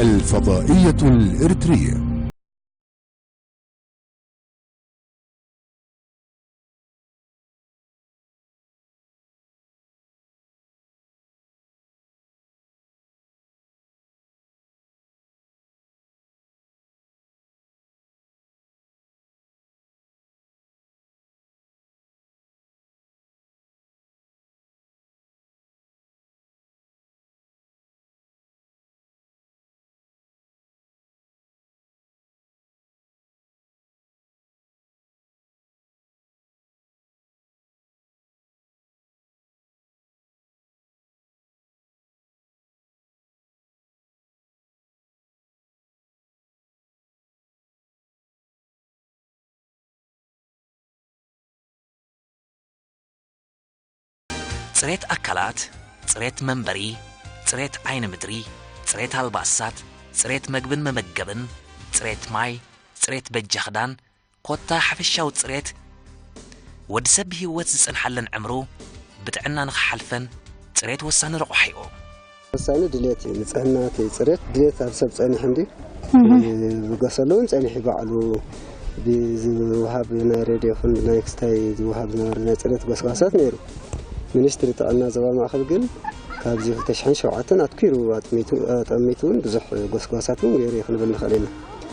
الفضائية الإريترية. ጽሬት ኣካላት፣ ጽሬት መንበሪ፣ ጽሬት ዓይኒ ምድሪ፣ ጽሬት ኣልባሳት፣ ጽሬት መግብን መመገብን፣ ጽሬት ማይ፣ ጽሬት በጃ ክዳን፣ ኮታ ሓፈሻዊ ጽሬት፣ ወዲ ሰብ ብህይወት ዝጸንሓለን ዕምሩ ብጥዕና ንኽሓልፈን ጽሬት ወሳኒ ረቑሓ እዩ። ወሳኒ ድሌት እዩ። ንጽህና እቲ ጽሬት ድሌት ኣብ ሰብ ጸኒሑ እንዲ፣ እህ። ዝገሰሉ እውን ጸኒሑ ባዕሉ ብዝወሃብ ናይ ሬድዮ ፈንድ ናይ ክስታይ ዝወሃብ ዝነበረ ናይ ጽሬት ጎስጓሳት ነይሩ። ሚኒስትሪ ጥዕና ዞባ ማእከል ግን ካብዚ ክልተ ሽሕን ሸውዓተን ኣትኪሩ ኣጥሚቱ፣ ኣጠሚቱ እውን ብዙሕ ጎስጓሳት እውን ገይሩ እዩ ክንብል ንኽእል ኢና።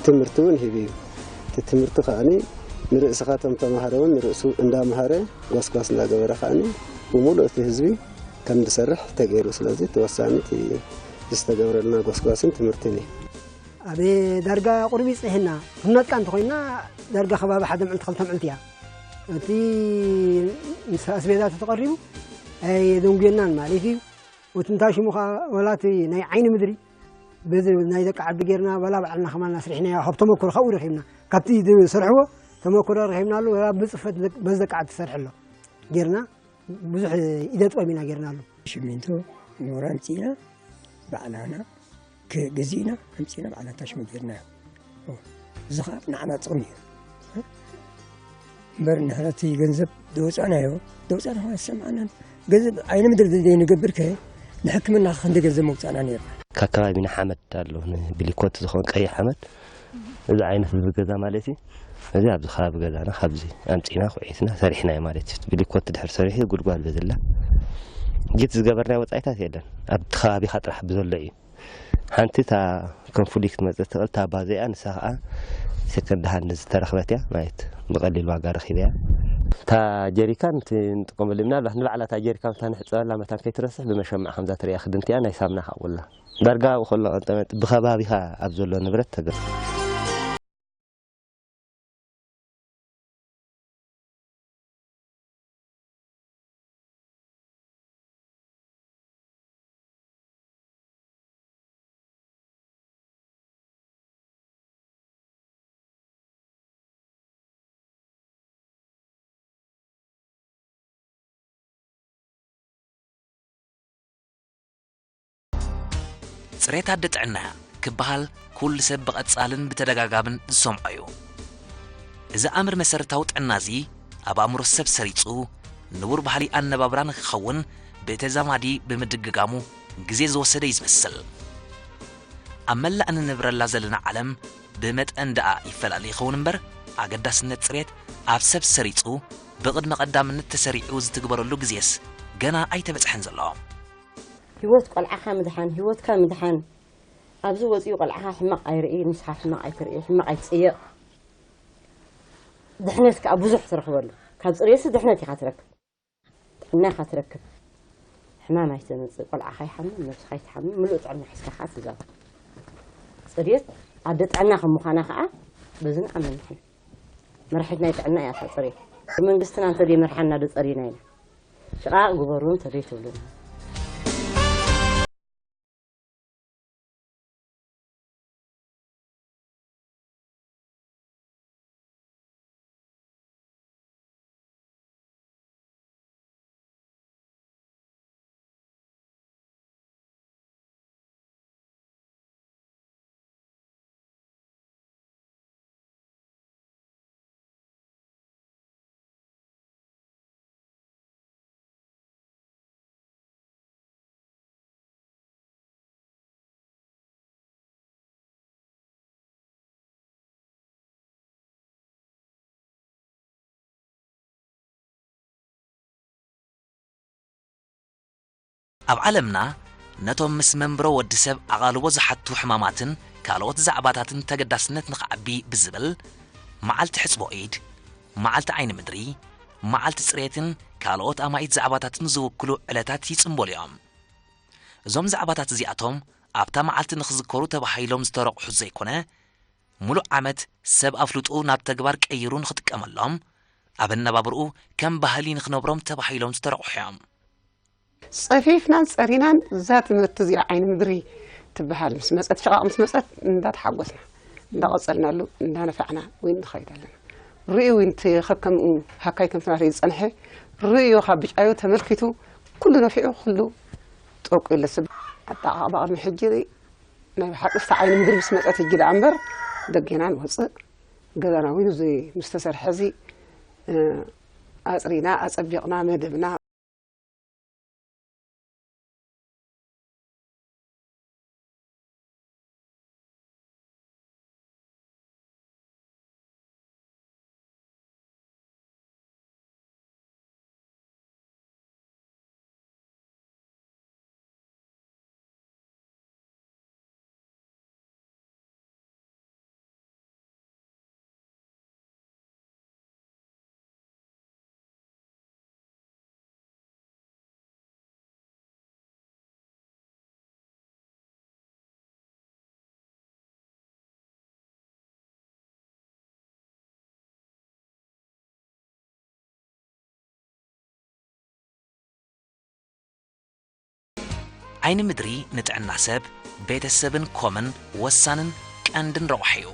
ትምህርቲ እውን ሂቡ እዩ። እቲ ትምህርቲ ከኣኒ ንርእስኻ ከም ተማሃረ እውን ንርእሱ እንዳምሃረ ጎስጓስ እንዳገበረ ከኣኒ ብምሉእ እቲ ህዝቢ ከም ዝሰርሕ ተገይሩ። ስለዚ እቲ ወሳኒ እቲ ዝተገብረልና ጎስጓስን ትምህርትን እዩ። ኣብ ዳርጋ ቁርቢ ጽሒና ክንነጥቃ እንተኾይና ዳርጋ ከባቢ ሓደ ምዕልቲ ክልተ ምዕልቲ እያ። እቲ ምስ ኣስቤዛ ተተቐሪቡ ኣየደንጉየናን ማለት እዩ። እቲ እንታይ ሽሙ ኸዓ ወላ እቲ ናይ ዓይኒ ምድሪ በዚ ናይ ደቂ ዓዲ ጌርና፣ ዋላ ባዕልና ከማን ኣስሪሕናዮ፣ ካብ ተመኩሮ ካብኡ ረኺብና። ካብቲ ዝሰርሕዎ ተመኩሮ ረኺብናሉ፣ ዋላ ብጽፈት ዘ-፣ በዚ ደቂ ዓዲ ትሰርሕ ኣሎ ጌርና፣ ብዙሕ ኢደ ጥበብ ኢና ጌርናሉ። ሽሚንቶ ኖራ ኣምጺእና፣ ባዕላና ክ-፣ ገዚእና፣ ኣምጺእና፣ ባዕልና ታሽሙ ጌርናዮ። ኦ፣ እዚ ኸዓ ንዓና ጥቕሚ እዩ። እምበር ንሕና እቲ ገንዘብ ደውፃናዮ፣ ደውፃና ኸዓ ዝሰማዓናን ገንዘብ ዓይኒ ምድሪ ዘይንገብር ከ ንሕክምና ክንደይ ገንዘብ መውፃእና ነይርና። ካብ ከባቢና ሓመድ ኣሎ፣ ንብሊኮት ዝኾን ቀይሕ ሓመድ፣ እዚ ዓይነት እዚ ገዛ ማለት እዩ። እዚ ኣብዚ ከባቢ ገዛና ካብዚ ኣምፂና ኩዒትና ሰሪሕናዮ ማለት እዩ። ብሊኮት ድሕር ሰሪሑ ጉድጓድ በዝላ ጌት ዝገበርናዮ ወፃኢታት የለን። ኣብቲ ከባቢኻ ጥራሕ ብዘሎ እዩ። ሓንቲ እታ ኮንፍሊክት መፅእ ትኽእል እታ ባዘያ ንሳ ኸዓ ሰከንድ ሃንድ ዝተረኽበት እያ ማለት ብቐሊል ዋጋ ረኺበያ። እታ ጀሪካን እቲ ንጥቀመሉ ምናልባት ንባዕላ እታ ጀሪካን እታ ንሕፀበላ መታን ከይትረስሕ ብመሸማዕ ከምዛ ትሪኣ ክድንቲያ ናይ ሳምና ካቑላ ዳርጋ ኣብኡ ከሎ ቀንጠመጥ ብኸባቢኻ ኣብ ዘሎ ንብረት ተገ ጽሬት ኣደ ጥዕና ክበሃል ኩሉ ሰብ ብቐጻልን ብተደጋጋምን ዝሰምዖ እዩ። እዚ ኣምር መሰረታዊ ጥዕና እዚ ኣብ ኣእምሮ ሰብ ሰሪጹ ንቡር ባህሊ ኣነባብራ ንክኸውን ብተዛማዲ ብምድግጋሙ ግዜ ዝወሰደ እዩ ዝመስል። ኣብ መላእ እንነብረላ ዘለና ዓለም ብመጠን ደኣ ይፈላለ ይኸውን እምበር፣ ኣገዳስነት ጽሬት ኣብ ሰብ ሰሪጹ ብቕድመ ቀዳምነት ተሰሪዑ ዝትግበረሉ ግዜስ ገና ኣይተበጽሐን ዘሎ። ህይወት ቆልዓኻ ምድሓን፣ ህይወትካ ምድሓን፣ ኣብዚ ወጺኡ ቆልዓኻ ሕማቕ ኣይርኢ፣ ንስኻ ሕማቕ ኣይትርኢ፣ ሕማቕ ኣይትጽየቕ። ድሕነት ከኣ ብዙሕ ትረኽበሉ። ካብ ጽሬትሲ ድሕነት ኢኻ ትረክብ። ጥዕና ኢኻ ትረክብ። ሕማም ኣይተምጽእ፣ ቆልዓኻ ኣይሓምም፣ ነብስኻ ኣይትሓምም፣ ምሉእ ጥዕና ሒዝካ ከኣ ትዛወር። ጽሬት ኣደ ጥዕና ከም ምዃና ከኣ በዚ ንኣምን ንሕና። መራሒት ናይ ጥዕና እያ እታ ጽሬት። መንግስትና እንተዘይመርሓና ዶ ጸሪና ኢና? ሽቓቕ ግበሩ እንተዘይትብሉና። ኣብ ዓለምና ነቶም ምስ መንብሮ ወዲ ሰብ ኣቓልቦ ዝሓቱ ሕማማትን ካልኦት ዛዕባታትን ተገዳስነት ንኽዓቢ ብዝብል፣ መዓልቲ ሕጽቦ ኢድ፣ መዓልቲ ዓይኒ ምድሪ፣ መዓልቲ ጽሬትን ካልኦት ኣማኢት ዛዕባታትን ዝውክሉ ዕለታት ይጽንበሉ እዮም። እዞም ዛዕባታት እዚኣቶም ኣብታ መዓልቲ ንኽዝከሩ ተባሂሎም ዝተረቑሑ ዘይኮነ፣ ሙሉእ ዓመት ሰብ ኣፍልጦኡ ናብ ተግባር ቀይሩ ንኽጥቀመሎም፣ ኣብ ኣነባብርኡ ከም ባህሊ ንኽነብሮም ተባሂሎም ዝተረቑሑ እዮም። ጸፊፍናን ጸሪናን እዛ ትምህርቲ እዚኣ ዓይኒ ምድሪ ትበሃል ምስ መጸት፣ ሽቓቕ ምስ መጸት እንዳተሓጎስና፣ እንዳቐጸልናሉ፣ እንዳነፋዕና እውን ንኸይድ ኣለና። ርእዩ እውን እቲ ከከምኡ ሃካይ ከምቲ ናተይ ዝጸንሐ ርእዩ ካብ ብጫዩ ተመልኪቱ ኩሉ ነፊዑ ኩሉ ጠውቁ ይለስብ። ኣጠቓቕማ ቅድሚ ሕጂ ናይ ብሓቂ ስታ ዓይኒ ምድሪ ምስ መጸት ሕጂ ደኣ እምበር ደጌና ንወጽእ። ገዛና እውን እዚ ምስ ተሰርሐ እዚ፣ እ፣ ኣጽሪና፣ ኣጸቢቕና፣ መደብና። ዓይኒ ምድሪ ንጥዕና ሰብ፣ ቤተሰብን ኮምን ወሳንን ቀንድን ረቑሒ እዩ።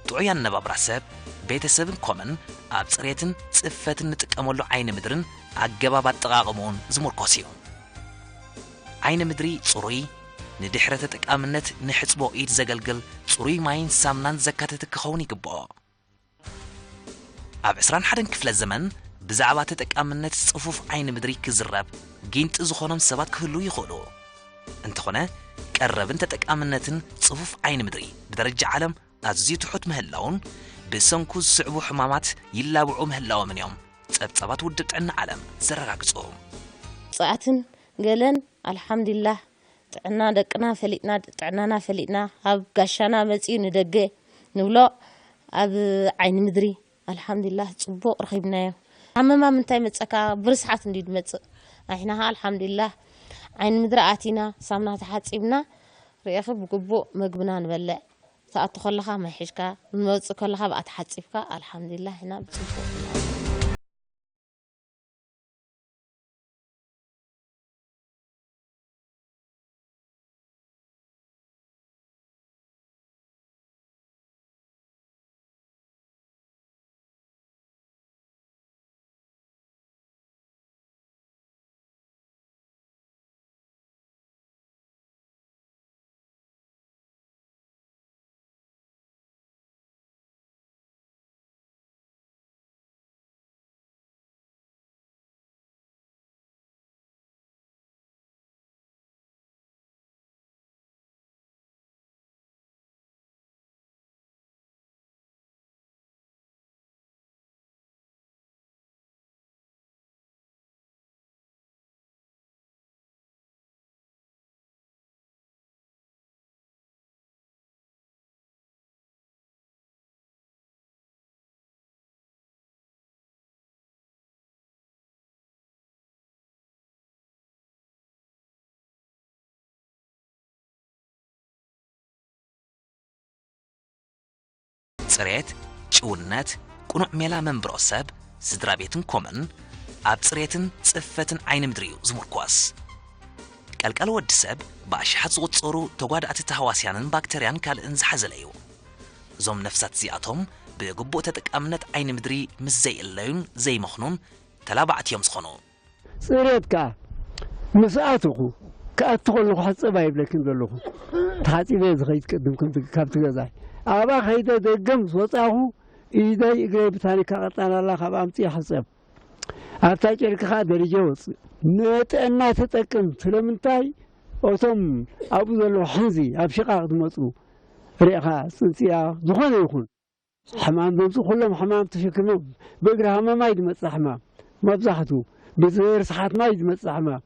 ጥዑይ ኣነባብራ ሰብ፣ ቤተሰብን ኮምን ኣብ ጽሬትን ጽፈትን ንጥቀመሉ ዓይኒ ምድርን ኣገባብ ኣጠቓቕምኡን ዝምርኮስ እዩ። ዓይኒ ምድሪ ጽሩይ፣ ንድሕረ ተጠቃምነት ንሕጽቦ ኢድ ዘገልግል ጽሩይ ማይን ሳምናን ዘካተተ ክኸውን ይግብኦ። ኣብ ዕስራን ሓደን ክፍለ ዘመን ብዛዕባ ተጠቃምነት ጽፉፍ ዓይኒ ምድሪ ክዝረብ ጊንጢ ዝኾኖም ሰባት ክህልዉ ይኽእሉ። እንተኾነ፣ ቀረብን ተጠቃምነትን ጽፉፍ ዓይኒ ምድሪ ብደረጃ ዓለም ኣዝዩ ትሑት ምህላዉን ብሰንኩ ዝስዕቡ ሕማማት ይላብዑ ምህላዎምን እዮም ጸብጻባት ውድብ ጥዕና ዓለም ዘረጋግጹ። ጸኣትን ገለን ኣልሓምዱሊላህ ጥዕና ደቅና ፈሊጥና፣ ጥዕናና ፈሊጥና፣ ኣብ ጋሻና መጺኡ ንደገ ንብሎ፣ ኣብ ዓይኒ ምድሪ ኣልሓምዱሊላህ ጽቡቕ ረኺብናዮ። ኣብ ሕማም እንታይ መጸካ? ብርስሓት እንድዩ ዝመጽእ። ኣሕና ኸኣ ኣልሓምዱሊላህ ዓይኒ ምድሪ ኣቲና፣ ሳምና ተሓጺብና፣ ርኢኺ ብግቡእ መግብና ንበልዕ። ትኣቱ ከለኻ ማይ ሒዝካ፣ ንመውጽእ ከለኻ ብኣ ተሓጺብካ፣ ኣልሓምዱሊላህ ኢና ብጽቡቕ። ጽሬት፣ ጭውነት፣ ቅኑዕ ሜላ መንብሮ ሰብ፣ ስድራ ቤትን ኮምን ኣብ ጽሬትን ጽፈትን ዓይኒ ምድሪ እዩ ዝምርኮስ። ቀልቀል ወዲ ሰብ ብኣሽሓት ዝቑጸሩ ተጓዳእቲ ተሃዋስያንን ባክተርያን ካልእን ዝሓዘለ እዩ። እዞም ነፍሳት እዚኣቶም ብግቡእ ተጠቃምነት ዓይኒ ምድሪ ምስ ዘይእለዩን ዘይመኽኑን ተላባዕቲ እዮም ዝኾኑ። ጽሬት ከኣ ምስ ኣተኹ፣ ክኣቱ ከለኹ ሕጸብ ኣይብለክን ዘለኹ። ተሓጺበ እየ ዝኸይድ ቅድም ከምቲ፣ ካብቲ ገዛይ። ኣብኣ ከይደ ደገ ምስ ወጻኹ፣ ኢደይ እግረይ ብታኒካ ቀጣን ኣላ፣ ካብኣ ኣምጽእ ይሕጸብ። ኣብታ ጨርቂ ከኣ ደሪጀ ወጽእ። ንጥዕና ትጠቅም። ስለምንታይ? እቶም ኣብኡ ዘለዉ ሕንዚ ኣብ ሽቓቕ ዝመጹ ርኢኻ ጽንጽያ ዝኾነ ይኹን ሕማም ዘምጽኡ ኩሎም ሕማም ተሸኪሞም፣ ብእግሪ ሃመማ እዩ ዝመጽእ ሕማም፣ መብዛሕቱ ብዘይ ርስሓት ማይ እዩ ዝመጽእ ሕማም።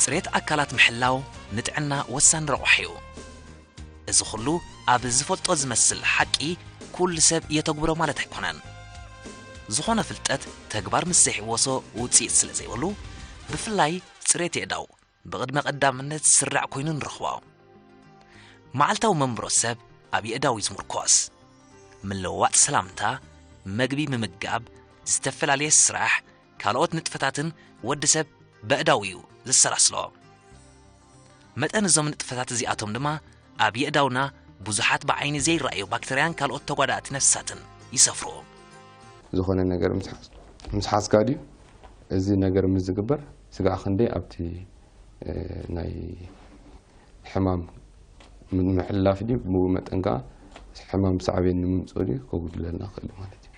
ጽሬት ኣካላት ምሕላው ንጥዕና ወሳኒ ረቑሒ እዩ። እዚ ኹሉ ኣብ ዝፈልጦ ዝመስል ሓቂ ኩሉ ሰብ የተግብሮ ማለት ኣይኮነን። ዝኾነ ፍልጠት ተግባር ምስ ዘይሕወሶ ውጽኢት ስለ ዘይብሉ፣ ብፍላይ ጽሬት የእዳው ብቕድመ ቀዳምነት ዝስራዕ ኮይኑ ንረኽቦ። መዓልታዊ መንብሮ ሰብ ኣብ የእዳው እዩ ዝምርኮስ። ምልውዋጥ ሰላምታ፣ መግቢ ምምጋብ፣ ዝተፈላለየ ስራሕ፣ ካልኦት ንጥፈታትን ወዲ ሰብ በእዳው እዩ ዘሰላስሎ። መጠን እዞም ንጥፈታት እዚኣቶም ድማ ኣብ የእዳውና ብዙሓት ብዓይኒ ዘይረኣዩ ባክተርያን ካልኦት ተጓዳእቲ ነፍሳትን ይሰፍሩ። ዝኾነ ነገር ምስ ሓዝ-፣ ምስ ሓዝካ ድዩ እዚ ነገር ምስ ዝግበር ስጋዕ ክንደይ ኣብቲ፣ እ፣ ናይ ሕማም ንምሕላፍ ድዩ ብኡ መጠን ከኣ ሕማም ሳዕቤን ንምምፅኡ ድዩ ከጉድለልና ክእል ማለት እዩ።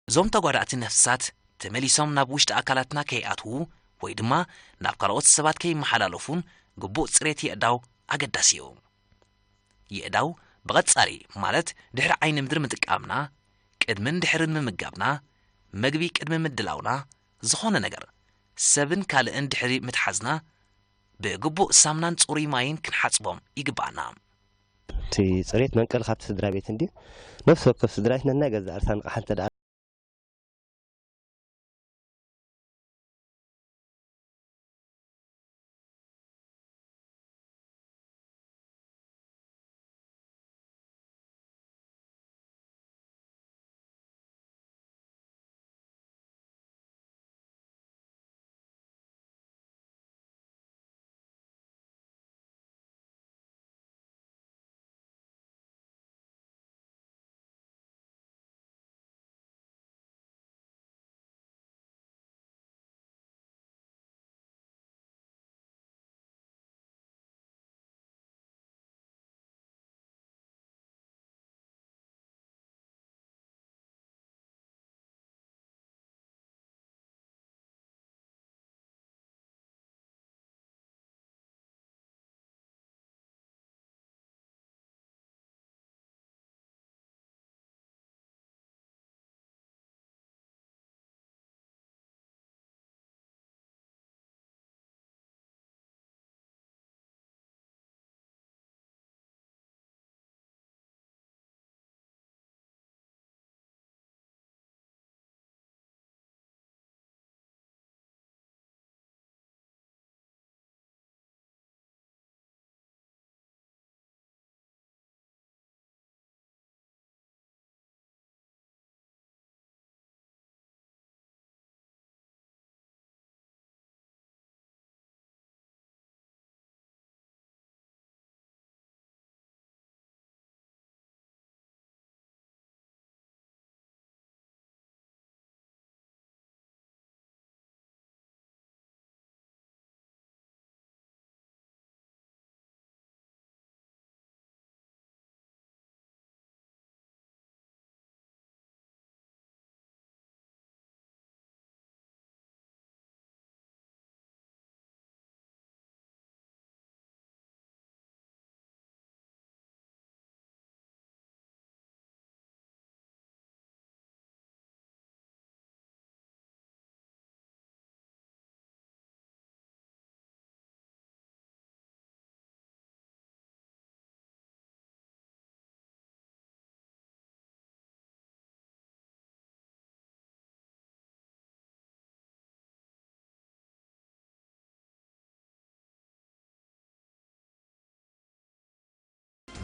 እዞም ተጓዳእቲ ነፍሳት ተመሊሶም ናብ ውሽጢ ኣካላትና ከይኣትዉ ወይ ድማ ናብ ካልኦት ሰባት ከይመሓላለፉን ግቡእ ጽሬት የእዳው ኣገዳሲ እዩ። የእዳው ብቐጻሊ ማለት ድሕሪ ዓይኒ ምድሪ ምጥቃምና፣ ቅድምን ድሕርን ምምጋብና፣ መግቢ ቅድሚ ምድላውና፣ ዝኾነ ነገር ሰብን ካልእን ድሕሪ ምትሓዝና ብግቡእ ሳምናን ጽሩይ ማይን ክንሓጽቦም ይግብኣና። እቲ ጽሬት መንቀሊ ካብቲ ስድራ ቤት እንድዩ። ነፍሲ ወከፍ ስድራ ቤት ነናይ ገዛእ ርእሳ ንቕሓ እንተ ደኣ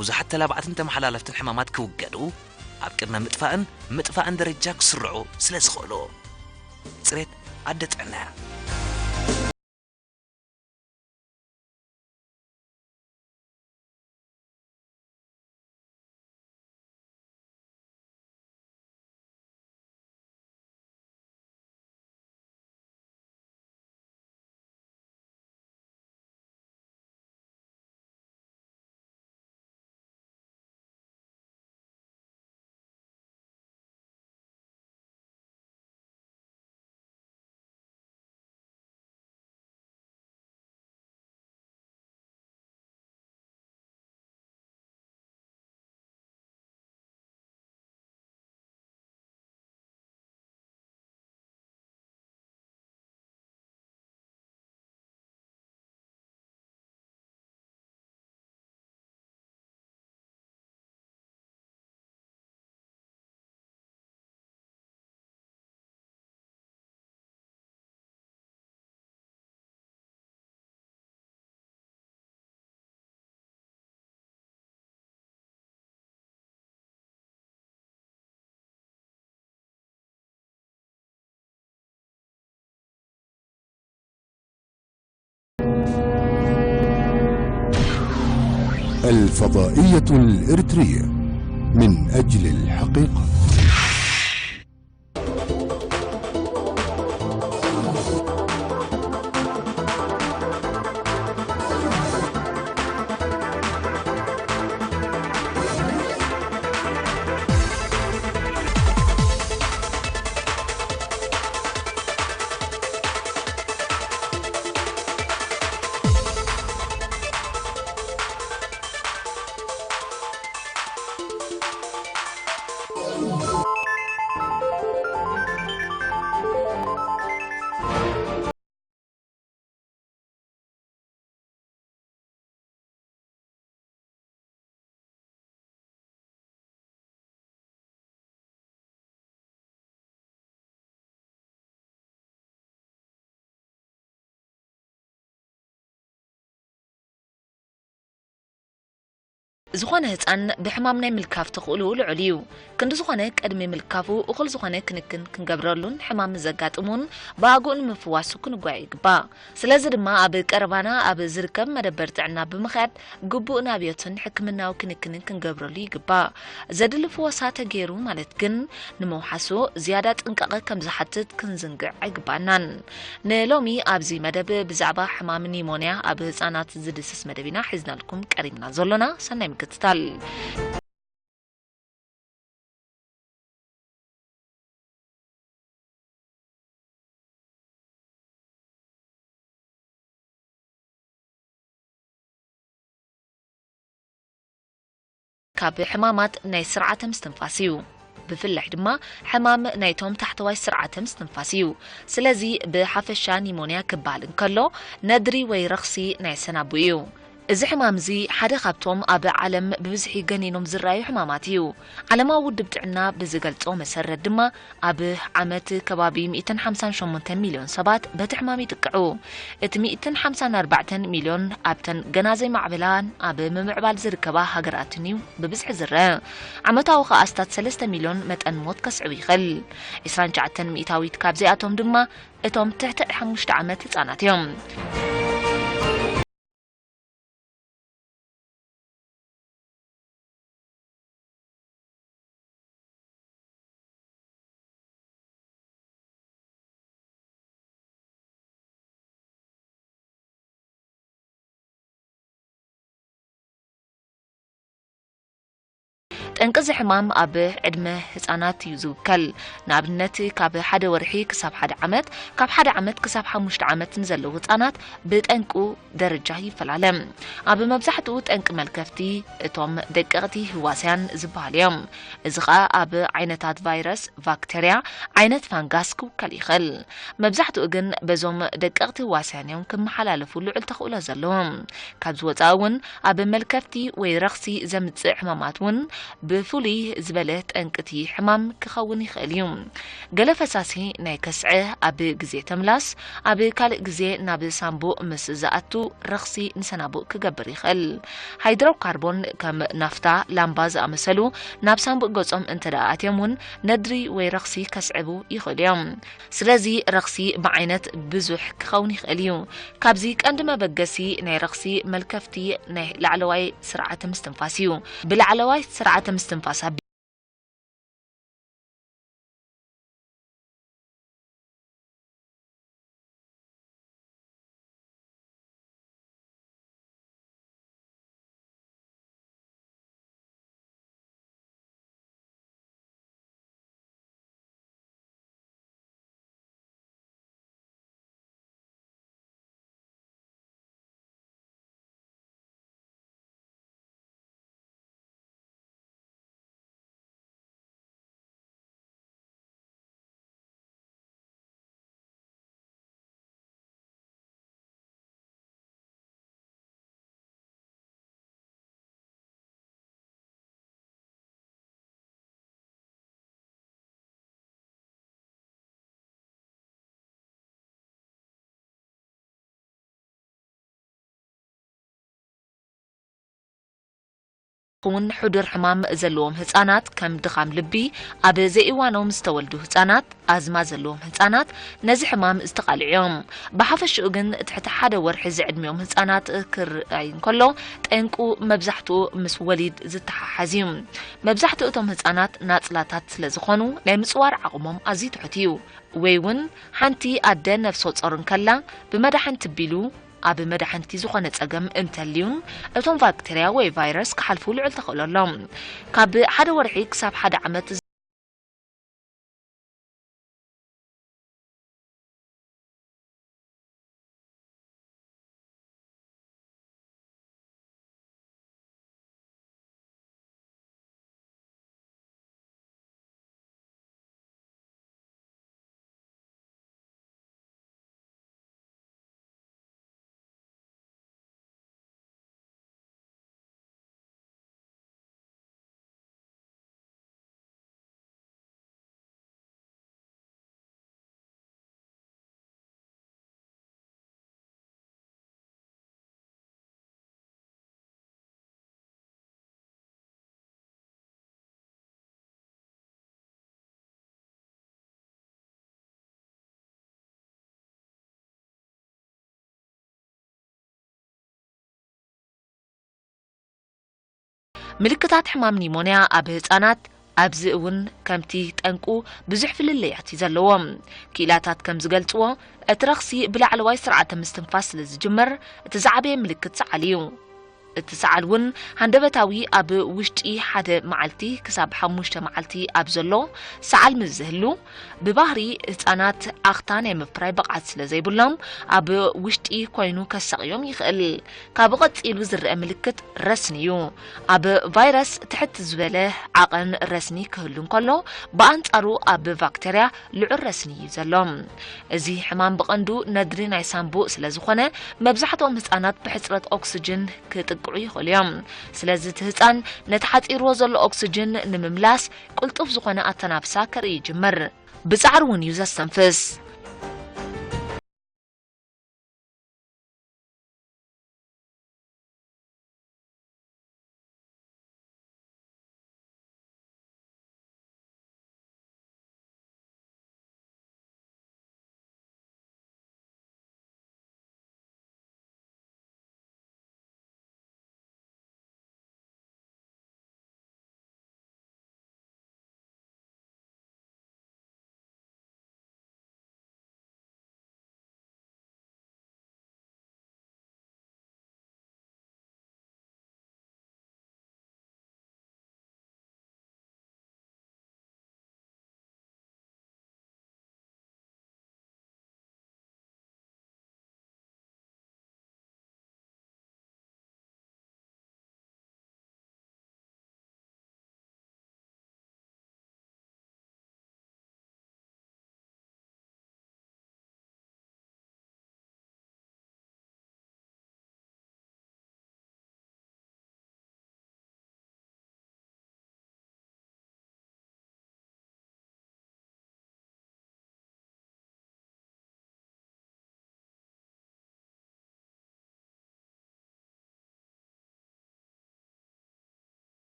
ብዙሓት ተላባዕትን ተመሓላለፍትን ሕማማት ክውገዱ ኣብ ቅድመ ምጥፋእን ምጥፋእን ደረጃ ክስርዑ ስለ ዝኽእሉ። ጽሬት ኣደ ጥዕና እያ። الفضائية الإرترية من أجل الحقيقة. ዝኾነ ህጻን ብሕማም ናይ ምልካፍ ተኽእሎኡ ልዑል እዩ። ክንዲ ዝኾነ፣ ቅድሚ ምልካፉ እኹል ዝኾነ ክንክን ክንገብረሉን ሕማም ዘጋጥሙን ብኣግኡ ንምፍዋሱ ክንጓየ ይግባእ። ስለዚ ድማ ኣብ ቀረባና ኣብ ዝርከብ መደበር ጥዕና ብምኽያድ ግቡእ ናብዮትን ሕክምናዊ ክንክንን ክንገብረሉ ይግባእ። ዘድሊ ፍወሳ ተገይሩ ማለት ግን ንምውሓሱ ዝያዳ ጥንቃቐ ከም ዝሓትት ክንዝንግዕ ኣይግባእናን። ንሎሚ ኣብዚ መደብ ብዛዕባ ሕማም ኒሞንያ ኣብ ህጻናት ዝድስስ መደብ ኢና ሒዝናልኩም ቀሪብና ዘሎና። ሰናይ ምክትታል። ካብ ሕማማት ናይ ስርዓተ ምስትንፋስ እዩ። ብፍላይ ድማ ሕማም ናይቶም ታሕተዋይ ስርዓተ ምስትንፋስ እዩ። ስለዚ ብሓፈሻ ኒሞንያ ክበሃል እንከሎ ነድሪ ወይ ረኽሲ ናይ ሰናቡ እዩ። እዚ ሕማም እዚ ሓደ ካብቶም ኣብ ዓለም ብብዝሒ ገኒኖም ዝረኣዩ ሕማማት እዩ። ዓለማዊ ውድብ ጥዕና ብዝገልጾ መሰረት ድማ ኣብ ዓመት ከባቢ ሚእትን ሓምሳን ሸሞንተን ሚልዮን ሰባት በቲ ሕማም ይጥቅዑ። እቲ ሚእትን ሓምሳን ኣርባዕተን ሚልዮን ኣብተን ገና ዘይማዕበላን ኣብ ምምዕባል ዝርከባ ሃገራትን እዩ ብብዝሒ ዝረአ። ዓመታዊ ከኣ ኣስታት ሰለስተ ሚልዮን መጠን ሞት ከስዕብ ይኽእል። ዕስራን ትሽዓተን ሚእታዊት ካብዚኣቶም ድማ እቶም ትሕቲ ሓሙሽተ ዓመት ህጻናት እዮም። ጠንቂ እዚ ሕማም ኣብ ዕድመ ህጻናት እዩ ዝውከል። ንኣብነት፣ ካብ ሓደ ወርሒ ክሳብ ሓደ ዓመት፣ ካብ ሓደ ዓመት ክሳብ ሓሙሽተ ዓመት ንዘለዉ ህጻናት ብጠንቁ ደረጃ ይፈላለ። ኣብ መብዛሕትኡ ጠንቂ መልከፍቲ፣ እቶም ደቀቕቲ ህዋስያን ዝበሃሉ እዮም። እዚ ኸኣ ኣብ ዓይነታት ቫይረስ፣ ባክተርያ፣ ዓይነት ፋንጋስ ክውከል ይኽእል። መብዛሕትኡ ግን በዞም ደቀቕቲ ህዋስያን እዮም ክመሓላለፉ ልዑል ተኽእሎ ዘለዎም። ካብዚ ወጻኢ እውን ኣብ መልከፍቲ ወይ ረኽሲ ዘምጽእ ሕማማት እውን ብፍሉይ ዝበለ ጠንቅቲ ሕማም ክኸውን ይኽእል እዩ። ገለ ፈሳሲ ናይ ከስዐ ኣብ ግዜ ተምላስ፣ ኣብ ካልእ ግዜ ናብ ሳንቡእ ምስ ዝኣቱ ረኽሲ ንሰናቡእ ክገብር ይኽእል። ሃይድሮካርቦን ከም ናፍታ፣ ላምባ ዝኣመሰሉ ናብ ሳንቡእ ገጾም እንተ ደኣ ኣትዮም እውን ነድሪ ወይ ረኽሲ ከስዕቡ ይኽእሉ እዮም። ስለዚ ረኽሲ ብዓይነት ብዙሕ ክኸውን ይኽእል እዩ። ካብዚ ቀንዲ መበገሲ ናይ ረኽሲ መልከፍቲ ናይ ላዕለዋይ ስርዓተ ምስትንፋስ እዩ። ብላዕለዋይ ስርዓተ ምስትንፋስ ኣቢ- እውን ሕዱር ሕማም ዘለዎም ህጻናት፣ ከም ድኻም ልቢ፣ ኣብ ዘይእዋኖም ዝተወልዱ ህጻናት፣ ኣዝማ ዘለዎም ህጻናት ነዚ ሕማም ዝተቓልዑ እዮም። ብሓፈሽኡ ግን፣ ትሕቲ ሓደ ወርሒ ዝዕድሚኦም ህጻናት ክርኣይ እንከሎ፣ ጠንቁ መብዛሕትኡ ምስ ወሊድ ዝተሓሓዝ እዩ። መብዛሕትኡ እቶም ህጻናት ናጽላታት ስለ ዝኾኑ፣ ናይ ምጽዋር ዓቕሞም ኣዝዩ ትሑት እዩ። ወይ እውን ሓንቲ ኣደ ነፍሰ ጾር እንከላ ብመድሓንቲ ቢሉ ኣብ መድሓንቲ ዝኾነ ጸገም እንተልዩን እቶም ባክተርያ ወይ ቫይረስ ክሓልፉ ልዑል ተኽእሎ ኣሎ። ካብ ሓደ ወርሒ ክሳብ ሓደ ዓመት ምልክታት ሕማም ኒሞንያ ኣብ ህጻናት ኣብዚ እውን ከምቲ ጠንቁ ብዙሕ ፍልልያት እዩ ዘለዎ። ክኢላታት ከም ዝገልጽዎ፣ እቲ ረኽሲ ብላዕለዋይ ስርዓተ ምስትንፋስ ስለ ዝጅምር፣ እቲ ዝዓበየ ምልክት ሰዓል እዩ። እቲ ሰዓል እውን ሃንደበታዊ ኣብ ውሽጢ ሓደ መዓልቲ ክሳብ ሓሙሽተ መዓልቲ ኣብ ዘሎ ሰዓል ምስ ዝህሉ፣ ብባህሪ ህጻናት ዓኽታ ናይ ምፍራይ ብቕዓት ስለ ዘይብሎም፣ ኣብ ውሽጢ ኮይኑ ከሳቕዮም ይኽእል። ካብኡ ቀጺሉ ዝረኣ ምልክት ረስኒ እዩ። ኣብ ቫይረስ ትሕት ዝበለ ዓቐን ረስኒ ክህሉ እንከሎ፣ ብኣንጻሩ ኣብ ባክተርያ ልዑል ረስኒ እዩ ዘሎ። እዚ ሕማም ብቐንዱ ነድሪ ናይ ሳንቡእ ስለ ዝኾነ፣ መብዛሕትኦም ህጻናት ብሕጽረት ኦክስጅን ክጥቅዑ ይኽእሉ እዮም። ስለዚ እቲ ህጻን ነቲ ሓጺርዎ ዘሎ ኦክስጅን ንምምላስ ቅልጡፍ ዝኾነ ኣተናፍሳ ከርኢ ይጅምር። ብጻዕሪ እውን እዩ ዘስተንፍስ።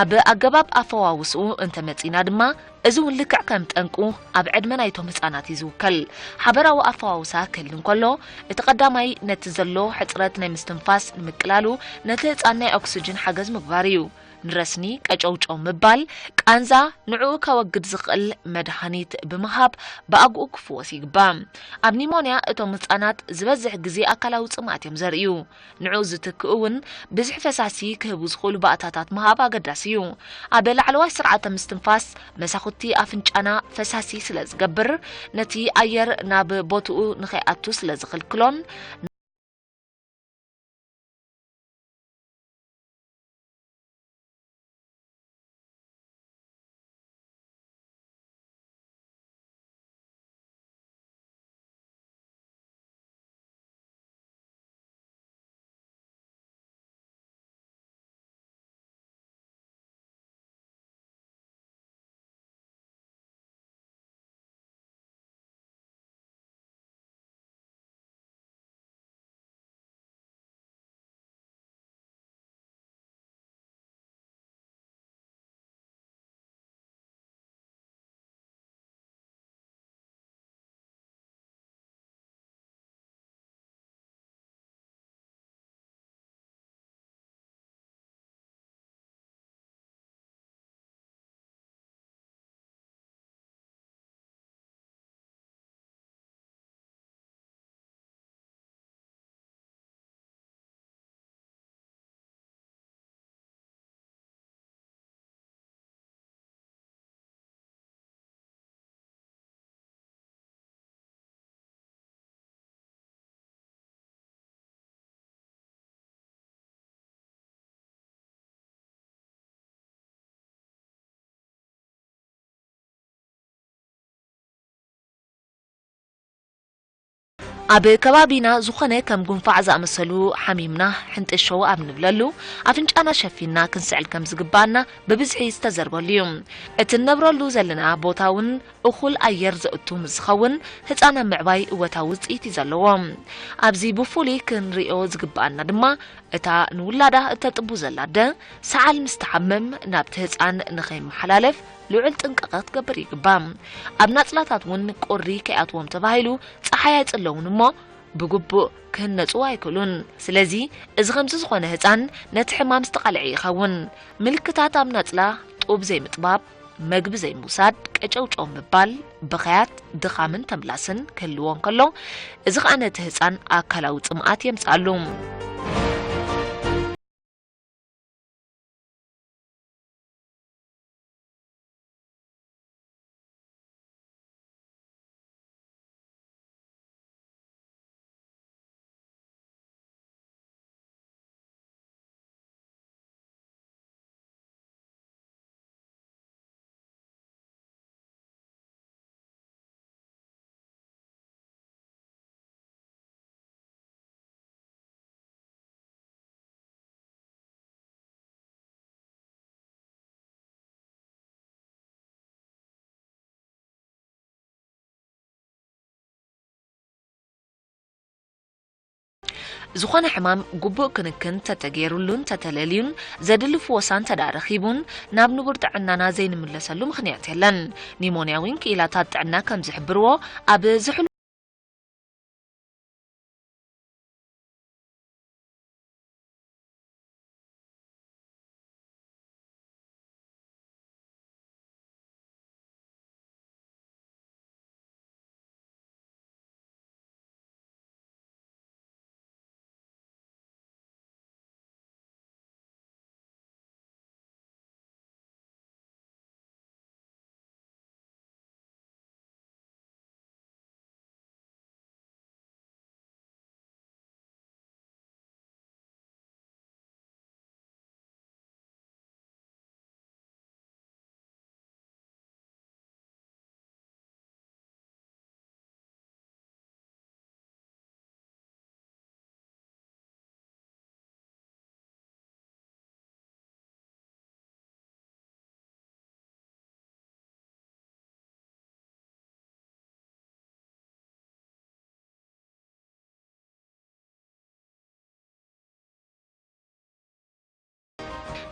ኣብ ኣገባብ ኣፈዋውስኡ እንተመጺና ድማ፣ እዚ እውን ልክዕ ከም ጠንቁ ኣብ ዕድመ ናይቶም ህጻናት እዩ ዝውከል። ሓበራዊ ኣፈዋውሳ ክህል እንከሎ፣ እቲ ቀዳማይ ነቲ ዘሎ ሕጽረት ናይ ምስትንፋስ ንምቅላሉ ነቲ ህጻን ናይ ኦክስጅን ሓገዝ ምግባር እዩ። ንረስኒ ቀጨውጨው ምባል፣ ቃንዛ፣ ንዕኡ ከወግድ ዝኽእል መድሃኒት ብምሃብ ብኣግኡ ክፍወስ ይግባእ። ኣብ ኒሞንያ እቶም ህጻናት ዝበዝሕ ግዜ ኣካላዊ ጽምኣት እዮም ዘርእዩ። ንዕኡ ዝትክእ እውን ብዝሒ ፈሳሲ ክህቡ ዝኽእሉ ባእታታት ምሃብ ኣገዳሲ እዩ። ኣብ ላዕለዋይ ስርዓተ ምስትንፋስ መሳኹቲ ኣፍንጫና ፈሳሲ ስለ ዝገብር፣ ነቲ ኣየር ናብ ቦትኡ ንኸይኣቱ ስለ ዝኽልክሎን፣ ኣብ ከባቢና ዝኾነ ከም ጉንፋዕ ዝኣመሰሉ ሓሚምና ሕንጥሸው ኣብ ንብለሉ፣ ኣፍንጫና ሸፊንና ክንስዕል ከም ዝግብኣና ብብዝሒ ዝተዘርበሉ እዩ። እቲ ንነብረሉ ዘለና ቦታ እውን እኹል ኣየር ዘእቱ ምስ ዝኸውን፣ ህጻን ኣብ ምዕባይ እወታዊ ውጽኢት እዩ ዘለዎ። ኣብዚ ብፍሉይ ክንርእዮ ዝግብኣና ድማ፣ እታ ንውላዳ እተጥቡ ዘላ ኣደ፣ ሰዓል ምስ ትሓምም ናብቲ ህጻን ንኸይመሓላለፍ ልዑል ጥንቃቐ ክትገብር ይግባእ። ኣብ ናጽላታት እውን ቁሪ ከይኣትዎም ተባሂሉ ጸሓይ ኣይጽለውን እሞ፣ ብግቡእ ክህነጹ ኣይክእሉን። ስለዚ፣ እዚ ከምዚ ዝኾነ ህጻን ነቲ ሕማም ዝተቓልዐ ይኸውን። ምልክታት ኣብ ናጽላ ጡብ ዘይምጥባብ፣ መግቢ ዘይምውሳድ፣ ቀጨውጨው ምባል፣ ብኽያት፣ ድኻምን ተምላስን ክህልዎ እንከሎ፣ እዚ ኸኣ ነቲ ህጻን ኣካላዊ ጽምኣት የምጽኣሉ። ዝኾነ ሕማም ግቡእ ክንክን ተተገይሩሉን ተተለልዩን ዘድሊ ፍወሳ እንተደኣ ረኺቡን ናብ ንቡር ጥዕናና ዘይንምለሰሉ ምኽንያት የለን። ኒሞንያዊን ክኢላታት ጥዕና ከም ዝሕብርዎ ኣብ ዝሕሉ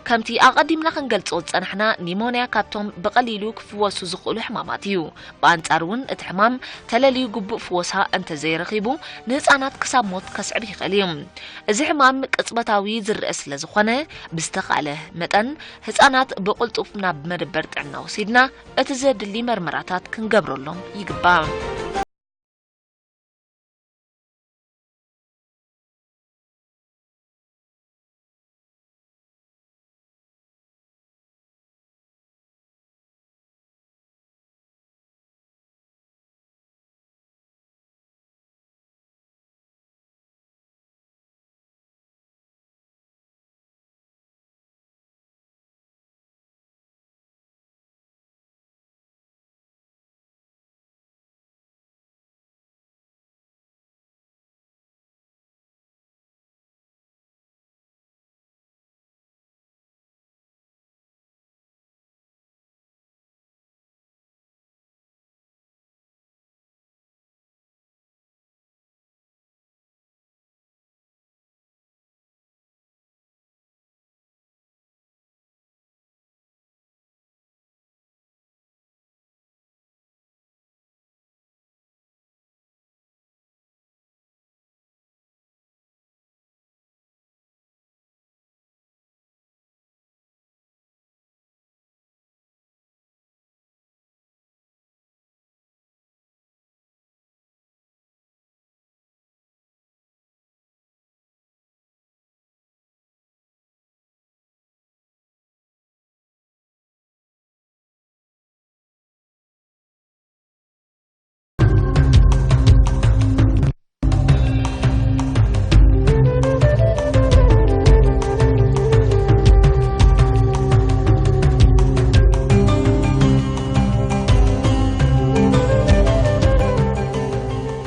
ከምቲ ኣቐዲምና ክንገልጾ ዝጸናሕና፣ ኒሞንያ ካብቶም ብቐሊሉ ክፍወሱ ዝኽእሉ ሕማማት እዩ። ብኣንጻሩ እውን እቲ ሕማም ተለልዩ ግቡእ ፍወሳ እንተዘይረኺቡ፣ ንህጻናት ክሳብ ሞት ከስዕብ ይኽእል እዩ። እዚ ሕማም ቅጽበታዊ ዝረአ ስለ ዝኾነ፣ ብዝተኻእለ መጠን ህጻናት ብቕልጡፍ ናብ መደበር ጥዕና ወሲድና እቲ ዘድሊ መርመራታት ክንገብረሎም ይግባእ።